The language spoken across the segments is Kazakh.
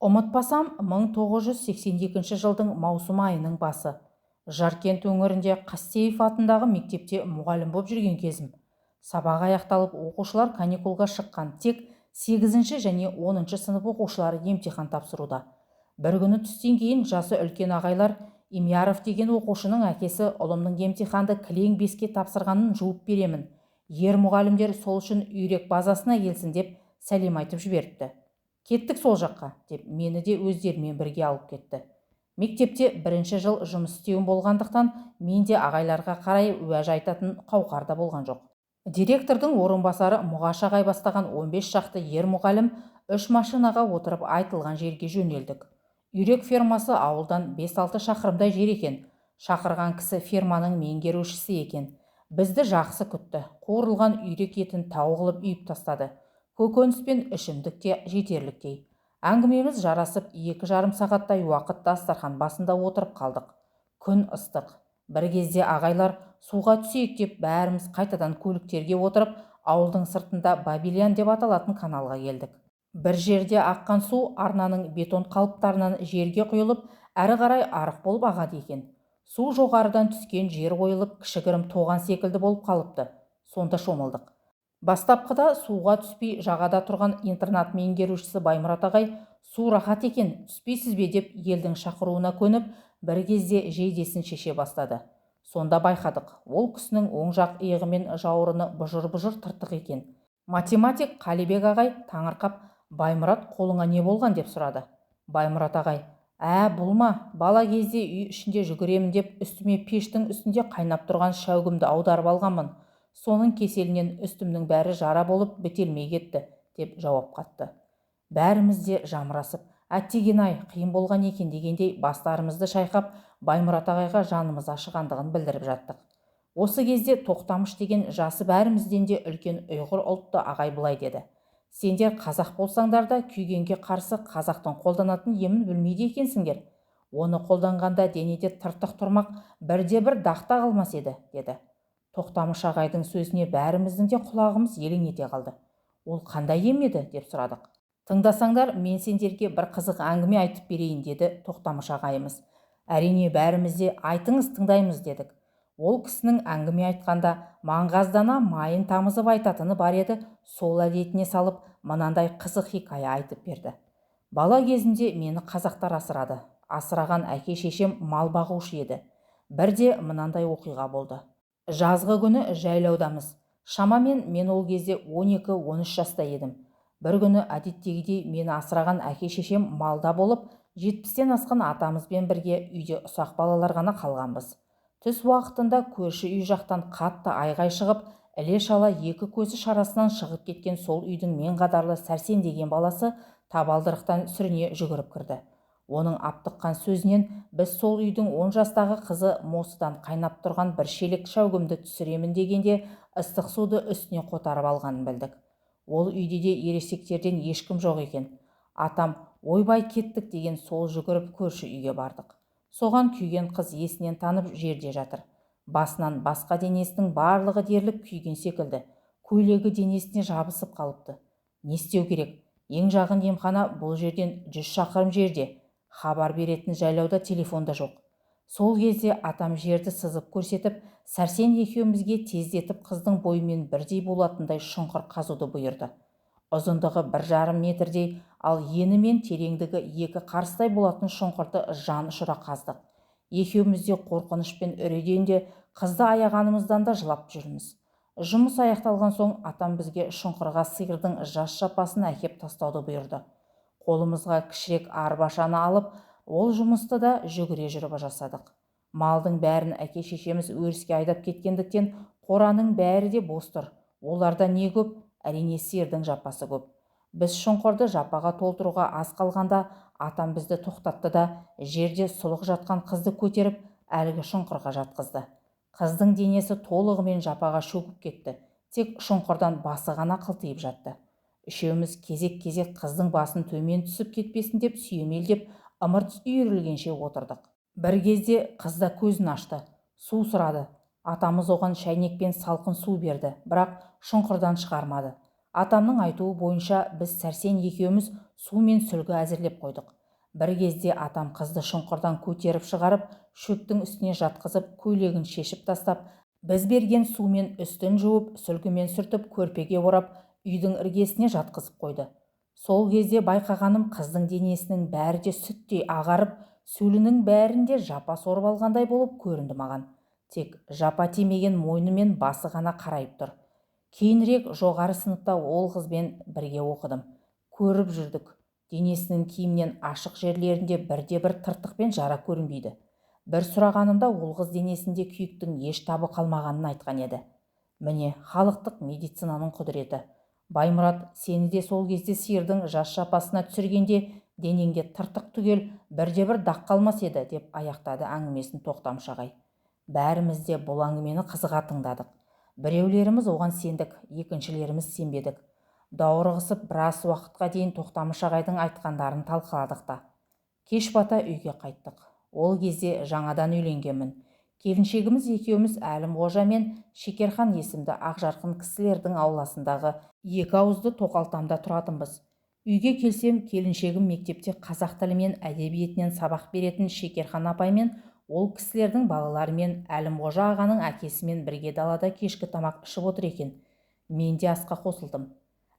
Ұмытпасам, 1982 жылдың маусым айының басы. Жаркент өңірінде Қастеев атындағы мектепте мұғалім боп жүрген кезім. Сабақ аяқталып, оқушылар каникулға шыққан, тек 8-ші және 10-шы сынып оқушылары емтихан тапсыруда. Бір күні түстен кейін жасы үлкен ағайлар Имяров деген оқушының әкесі ұлымның емтиханды кілең 5-ке тапсырғанын жуып беремін, ер мұғалімдер сол үшін үйрек базасына келсін деп сәлем айтып жіберіпті. Кеттік сол жаққа, деп мені де өздерімен бірге алып кетті. Мектепте бірінші жыл жұмыс істеуім болғандықтан, мен де ағайларға қарай уәж айтатын қауқар да болған жоқ. Директордың орынбасары Мұғаш ағай бастаған 15 шақты ер мұғалім 3 машинаға отырып айтылған жерге жөнелдік. Үйрек фермасы ауылдан 5-6 шақырымдай жер екен. Шақырған кісі ферманың меңгерушісі екен. Бізді жақсы күтті. Қуырылған үйрек етін тау қылып үйіп тастады. Көкөніс пен ішімдік те жетерліктей. Әңгімеміз жарасып, 2,5 сағаттай уақытта дастархан басында отырып қалдық. Күн ыстық. Бір кезде ағайлар суға түсейік деп бәріміз қайтадан көліктерге отырып, ауылдың сыртында Бабильян деп аталатын каналға келдік. Бір жерде аққан су арнаның бетон қалыптарынан жерге құйылып, әрі қарай арық болып ағады екен. Су жоғарыдан түскен жер ойылып, кішігірім тоған секілді болып қалыпты. Сонда шомылдық. Бастапқыда суға түспей жағада тұрған интернат меңгерушісі Баймұрат ағай су рахат екен, түспейсіз бе деп елдің шақыруына көніп, бір кезде жейдесін шеше бастады. Сонда байқадық, ол кісінің оң жақ иығы мен жауырыны бұжыр-бұжыр тыртық екен. Математик Қалибек ағай таңырқап, Баймұрат, қолыңа не болған деп сұрады. Баймұрат ағай, бұл ма, бала кезде үй ішінде жүгіремін деп үстіме пештің үстінде қайнап тұрған шәугімді аударып алғанмын. Соның кеселінен үстімнің бәрі жара болып бітелмей кетті, деп жауап қатты. Бәріміз де жамырасып, әттеген-ай, қиын болған екен дегендей бастарымызды шайқап, Баймұрат ағайға жанымыз ашығандығын білдіріп жаттық. Осы кезде Тоқтамыш деген жасы бәрімізден де үлкен ұйғыр ұлтты ағай былай деді. Сендер қазақ болсаңдар да күйгенге қарсы қазақтың қолданатын емін білмейді екенсіңдер. Оны қолданғанда денеде тыртық тұрмақ бірде-бір дақ та қалмас еді, деді. Тоқтамыш ағайдың сөзіне бәріміздің де құлағымыз елең ете қалды. Ол қандай ем еді, деп сұрадық. Тыңдасаңдар, мен сендерге бір қызық әңгіме айтып берейін, деді Тоқтамыш ағайымыз. Әрине, бәріміз де айтыңыз, тыңдаймыз, дедік. Ол кісінің әңгіме айтқанда маңғаздана майын тамызып айтатыны бар еді, сол әдетіне салып мынандай қызық хикая айтып берді. Бала кезімде мені қазақтар асырады. Асыраған әке шешем мал бағушы еді. Бірде мынандай оқиға болды. Жазғы күні жайлаудамыз. Шамамен мен ол кезде 12-13 жаста едім. Бір күні әдеттегідей мені асыраған әке шешем малда болып, 70-тен асқан атамызбен бірге үйде ұсақ балалар ғана қалғанбыз. Түс уақытында көрші үй жақтан қатты айғай шығып, іле-шала екі көзі шарасынан шығып кеткен сол үйдің мен қатарлы Сәрсен деген баласы табалдырықтан сүріне жүгіріп кірді. Оның аптыққан сөзінен біз сол үйдің 10 жастағы қызы Мосыдан қайнап тұрған бір шелек шәугімді түсіремін дегенде ыстық суды үстіне қотарып алғанын білдік. Ол үйде де ересектерден ешкім жоқ екен. Атам, ойбай кеттік деген сол жүгіріп көрші үйге бардық. Соған күйген қыз есінен танып жерде жатыр. Басынан басқа денесінің барлығы дерлік күйген секілді. Көйлегі денесіне жабысып қалыпты. Не істеу керек? Ең жақын емхана бұл жерден 100 шақырым жерде. Хабар беретін жайлауда телефонда жоқ. Сол кезде атам жерді сызып көрсетіп, Сәрсен екеумізге тездетіп қыздың бойымен бірдей болатындай шұңқыр қазуды бұйырды. Ұзындығы 1,5 метрдей, ал ені мен тереңдігі 2 қарыстай болатын шұңқырды жан ұшыра қаздық. Екеуміз де қорқыныш пен үрейден де, қызды аяғанымыздан да жылап жүрміз. Жұмыс аяқталған соң атам бізге шұңқырға сиырдың жас жапасын әкеп тастауды бұйырды. Қолымызға кішірек арбашаны алып, ол жұмысты да жүгіре жүріп жасадық. Малдың бәрін әке шешеміз өріске айдап кеткендіктен қораның бәрі де бос тұр. Оларда не көп? Әрине сиырдың жапасы көп. Біз шұңқырды жапаға толтыруға аз қалғанда атам бізді тоқтатты да жерде сұлық жатқан қызды көтеріп әлгі шұңқырға жатқызды. Қыздың денесі толығымен жапаға шөгіп кетті. Тек шұңқырдан басы ғана қылтиып жатты. Үшеуміз кезек-кезек қыздың басын төмен түсіп кетпесін деп сүйемелдеп ымырт үйірілгенше отырдық. Бір кезде қыз да көзін ашты. Су сұрады. Атамыз оған шәйнекпен салқын су берді, бірақ шұңқырдан шығармады. Атамның айтуы бойынша біз Сәрсен екеуміз су мен сүлгі әзірлеп қойдық. Бір кезде атам қызды шұңқырдан көтеріп шығарып, шөптің үстіне жатқызып, көйлегін шешіп тастап, біз берген сумен үстін жуып, сүлгімен сүртіп, көрпеге орап, үйдің іргесіне жатқызып қойды. Сол кезде байқағаным, қыздың денесінің бәрі де сүттей ағарып, сөлінің бәрін де жапа сорып алғандай болып көрінді маған. Тек жапа тимеген мойны мен басы ғана қарайып тұр. Кейінірек жоғары сыныпта ол қызбен бірге оқыдым. Көріп жүрдік. Денесінің киімнен ашық жерлерінде бірде-бір тыртық пен жара көрінбейді. Бір сұрағанымда ол қыз денесінде күйіктің еш табы қалмағанын айтқан еді. Міне, халықтық медицинаның құдіреті. Баймұрат, сені де сол кезде сиырдың жас жапасына түсіргенде денеңде тыртық түгел бірде-бір дақ қалмас еді, деп аяқтады әңгімесін Тоқтамыш ағай. Бәріміз де бұл әңгімені қызыға тыңдадық. Біреулеріміз оған сендік, екіншілеріміз сенбедік. Даурығысып біраз уақытқа дейін Тоқтамыш ағайдың айтқандарын талқыладық та, кеш бата үйге қайттық. Ол кезде жаңадан үйленгенмін. Келіншегіміз екеуміз Әлімқожа мен Шекерхан есімді ақжарқын кісілердің ауласындағы екі ауызды тоқалтамда тұратынбыз. Үйге келсем, келіншегім мектепте қазақ тілі мен әдебиетінен сабақ беретін Шекерхан апаймен, ол кісілердің балаларымен, Әлімқожа ағаның әкесімен бірге далада кешкі тамақ ішіп отыр екен. Мен де асқа қосылдым.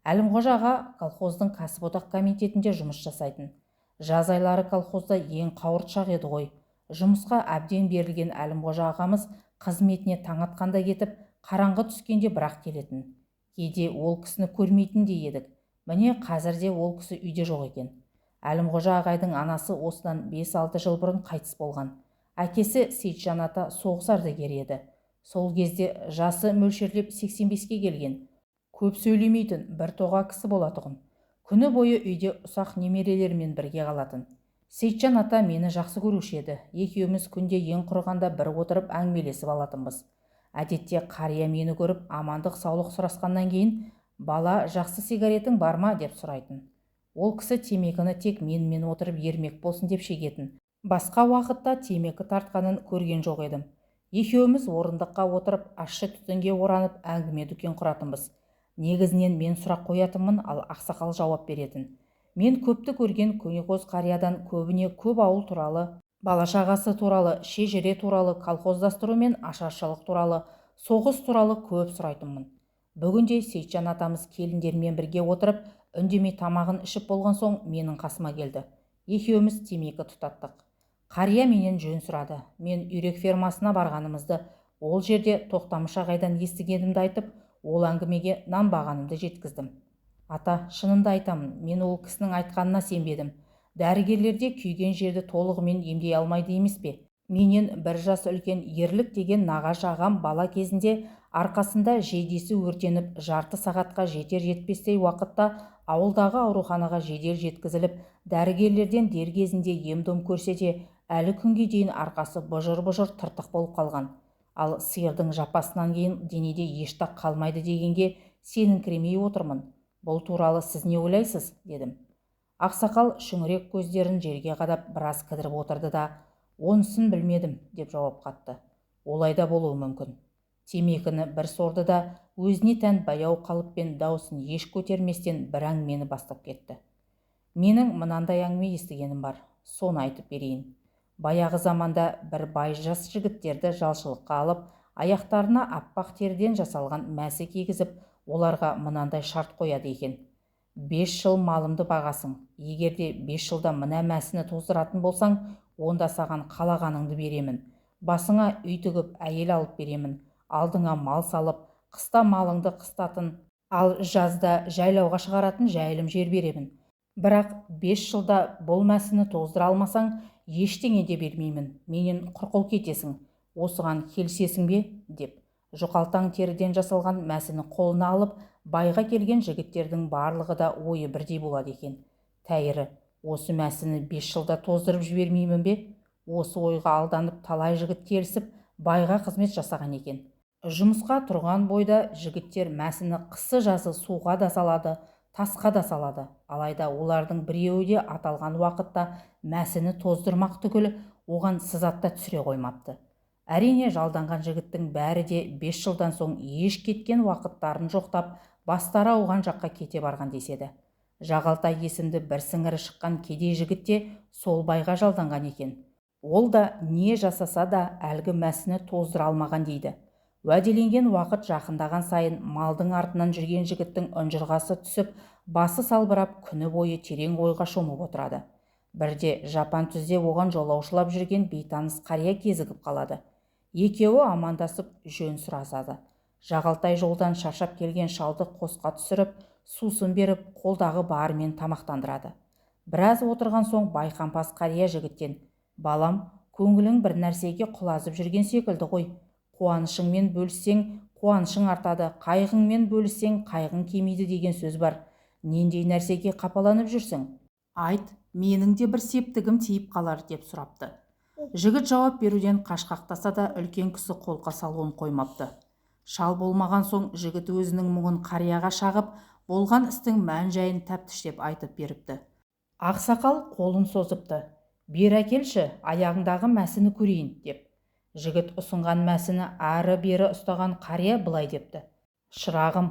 Әлімқожа аға колхоздың кәсіподақ комитетінде жұмыс жасайтын. Жаз айлары колхозда ең қауырт шақ еді ғой. Жұмысқа әбден берілген Әлімқожа ағамыз қызметіне таң атқанда кетіп, қараңғы түскенде бірақ келетін. Кейде ол кісіні көрмейтін де едік. Міне, қазір де ол кісі үйде жоқ екен. Әлімқожа ағайдың анасы осыдан 5-6 жыл бұрын қайтыс болған. Әкесі Сейітжан ата соғыс ардагері еді. Сол кезде жасы мөлшерлеп 85-ке келген. Көп сөйлемейтін, бір тоға кісі болатұғын. Күні бойы үйде ұсақ немерелерімен бірге қалатын. Сейітжан ата мені жақсы көруші еді. Екеуміз күнде ең құрығанда бір отырып әңгімелесіп алатынбыз. Әдетте қария мені көріп, амандық саулық сұрасқаннан кейін, «Бала, жақсы сигаретің бар ма?» деп сұрайтын. Ол кісі темекіні тек менімен отырып ермек болсын деп шегетін. Басқа уақытта темекі тартқанын көрген жоқ едім. Екеуміз орындыққа отырып, ащы түтінге оранып, әңгіме дүкен құратынбыз. Негізінен мен сұрақ қоятынмын, ал ақсақал жауап беретін. Мен көпті көрген көнекөз қариядан көбіне көп ауыл туралы, бала-шағасы туралы, шежіре туралы, колхоздастыру мен ашаршылық туралы, соғыс туралы көп сұрайтынмын. Бүгінде Сейітжан атамыз келіндермен бірге отырып, үндемей тамағын ішіп болған соң менің қасыма келді. Екеуміз темекі тұтаттық. Қария менен жөн сұрады. Мен үйрек фермасына барғанымызды, ол жерде Тоқтамыш ағайдан естігенімді айтып, ол әңгімеге нанбағанымды жеткіздім. Ата, шынымды айтамын, мен ол кісінің айтқанына сенбедім. Дәрігерлер де күйген жерді толығымен емдей алмайды емес пе? Менен бір жас үлкен Ерлік деген нағашы ағам бала кезінде арқасында жейдесі өртеніп, жарты сағатқа жетер-жетпестей уақытта ауылдағы ауруханаға жедел жеткізіліп, дәрігерлерден дер кезінде ем-дом көрсе де, әлі күнге дейін арқасы бұжыр-бұжыр тыртық болып қалған. Ал сиырдың жапасынан кейін денеде еш дақ қалмайды дегенге сеніңкіремей отырмын. Бұл туралы сіз не ойлайсыз? дедім. Ақсақал шүңірек көздерін жерге қадап біраз кідіріп отырды да, «Онысын білмедім», деп жауап қатты. Олай да болуы мүмкін. Темекіні бір сорды да, өзіне тән баяу қалыппен даусын еш көтерместен бір әңгімені бастап кетті. Менің мынандай әңгіме естігенім бар, соны айтып берейін. Баяғы заманда бір бай жас жігіттерді жалшылыққа алып, аяқтарына аппақ теріден жасалған мәсі кигізіп, оларға мынандай шарт қояды екен: 5 жыл малымды бағасың. Егер де 5 жылда мына мәсіні тоздыратын болсаң, онда саған қалағаныңды беремін. Басыңа үй тігіп, әйел алып беремін. Алдыңа мал салып, қыста малыңды қыстатын, ал жазда жайлауға шығаратын жайылым жер беремін. Бірақ 5 жылда бұл мәсіні тоздыра алмасаң, ештеңе де бермеймін, менен құр қол кетесің. Осыған келісесің бе?» деп. Жұқалтаң теріден жасалған мәсіні қолына алып, байға келген жігіттердің барлығы да ойы бірдей болады екен. Тәйірі, осы мәсіні 5 жылда тоздырып жібермеймін бе? Осы ойға алданып, талай жігіт келісіп, байға қызмет жасаған екен. Жұмысқа тұрған бойда жігіттер мәсіні қысы-жазы суға да салады, тасқа да салады. Алайда олардың біреуі де аталған уақытта мәсіні тоздырмақ түгіл, оған сызат та түсіре қоймапты. Әрине, жалданған жігіттің бәрі де 5 жылдан соң еш кеткен уақыттарын жоқтап, бастары ауған жаққа кете барған деседі. Жағалтай есімді бір сіңірі шыққан кедей жігіт те сол байға жалданған екен. Ол да не жасаса да әлгі мәсіні тоздыра алмаған дейді. Уәделенген уақыт жақындаған сайын малдың артынан жүрген жігіттің ұнжырғасы түсіп, басы салбырап, күні бойы терең ойға шомып отырады. Бірде жапан түзде оған жолаушылап жүрген бейтаныс қария кезігіп қалады. Екеуі амандасып жөн сұрасады. Жағалтай жолдан шаршап келген шалды қосқа түсіріп, сусын беріп, қолдағы барымен тамақтандырады. Біраз отырған соң байқампаз қария жігіттен: «Балам, көңілің бір нәрсеге құлазып жүрген секілді ғой. Қуанышыңмен бөліссең, қуанышың артады, қайғыңмен бөліссең, қайғың кемиді деген сөз бар. Нендей нәрсеге қапаланып жүрсің? Айт, менің де бір септігім тиіп қалар», деп сұрапты. Жігіт жауап беруден қашқақтаса да, үлкен кісі қолқа салуын қоймапты. Шал болмаған соң жігіт өзінің мұңын қарияға шағып, болған істің мән-жайын тәптіштеп айтып беріпті. Ақсақал қолын созыпты: «Бері әкелші, аяғыңдағы мәсіні көрейін», деп. Жігіт ұсынған мәсіні ары-бері ұстаған қария былай депті: «Шырағым,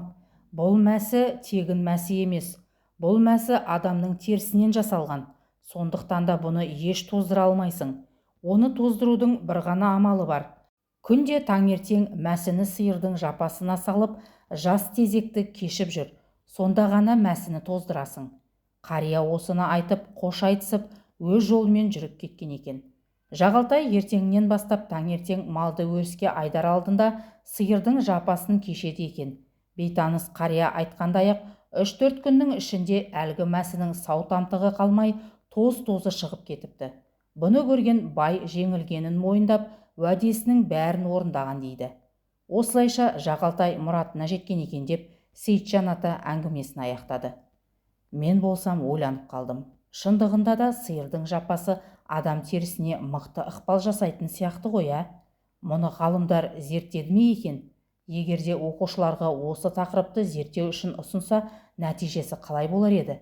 бұл мәсі тегін мәсі емес. Бұл мәсі адамның терісінен жасалған. Сондықтан да бұны еш тоздыра алмайсың. Оны тоздырудың бір ғана амалы бар. Күнде таңертең мәсіні сиырдың жапасына салып, жас тезекті кешіп жүр. Сонда ғана мәсіні тоздырасың». Қария осыны айтып, қош айтысып, өз жолымен жүріп кеткен екен. Жағалтай ертеңінен бастап таңертең малды өріске айдар алдында сиырдың жапасын кешеді екен. Бейтаныс қария айтқандай-ақ, 3-4 күннің ішінде әлгі мәсінің сау тамтығы қалмай, тоз-тозы шығып кетіпті. Бұны көрген бай жеңілгенін мойындап, уәдесінің бәрін орындаған дейді. Осылайша Жағалтай мұратына жеткен екен, деп Сейітжан ата әңгімесін аяқтады. Мен болсам ойланып қалдым. Шындығында да сиырдың жапасы адам терісіне мықты ықпал жасайтын сияқты ғой, ә? Мұны ғалымдар зерттеді ме екен? Егер де оқушыларға осы тақырыпты зерттеу үшін ұсынса, нәтижесі қалай болар еді?